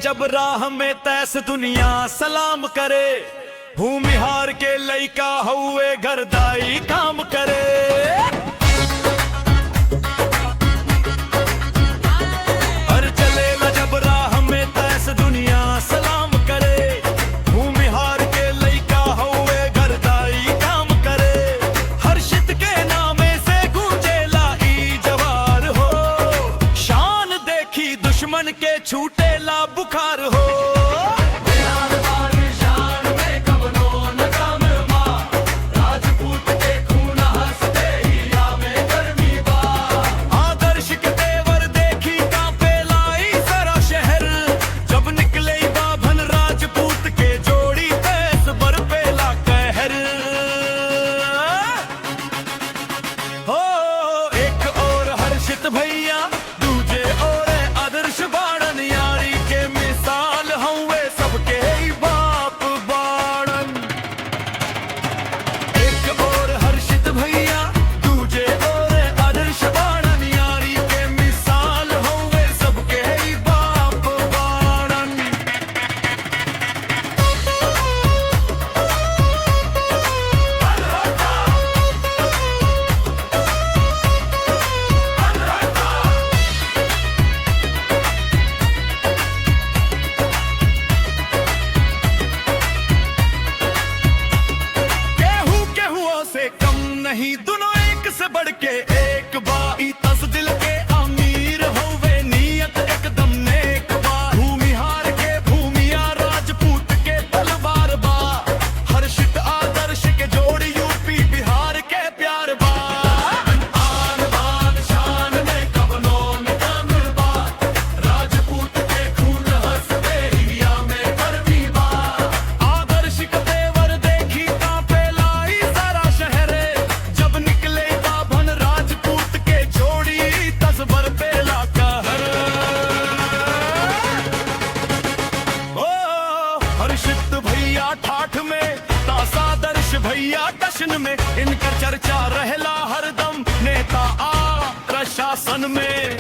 जब राह में तैस दुनिया सलाम करे। भूमिहार के लइका हउए घरदाई काम करे। हर चलेला जब राह में तैस दुनिया सलाम करे। भूमिहार के लइका हउए घरदाई काम करे। हर्षित के नामे से गूंजेला ई जवार हो। शान देखी दुश्मन के छूटेला बुखार हो। शान में कवनो न कम बा, राजपूत के खून हंसते हिया में गर्मी बा। आदर्श के तेवर देखी कांपेला ई सारा शहर। जब निकले बाभन राजपूत के जोड़ी तैस बरपेला कहर हो। एक और हर्षित भैया, दूजे और आदर्श बाड़न। यारी के मिसाल हउए सबके ही बाप बाड़न। एक और हर्षित भैया, दूजे और आदर्श बाड़न। यारी के मिसाल हउए सबके ही बाप बाड़न। केहू केहुओं से कम नहीं, दोनों एक से बढ़ के एक बा। ई तस दिल के अमीर होवे, नियत एकदम नेक बा। भूमिहार के भूमिया राजपूत के तलवार बा। हर्षित आदर्श के जोड़ यूपी बिहार के प्यार बा। आन बान शान में कवनो न कम बा, राजपूत के खून हंसते हिया में गर्मी बा। आदर्श के तेवर देखी कांपेला ई सारा शहर। जब निकले बाभन राजपूत के जोड़ी तस बरपेला कहर। ओ हर्षित भैया ठाठ में, तासादर्श भैया टशन में। इनकर चर्चा रहला हरदम नेता आ प्रशासन में।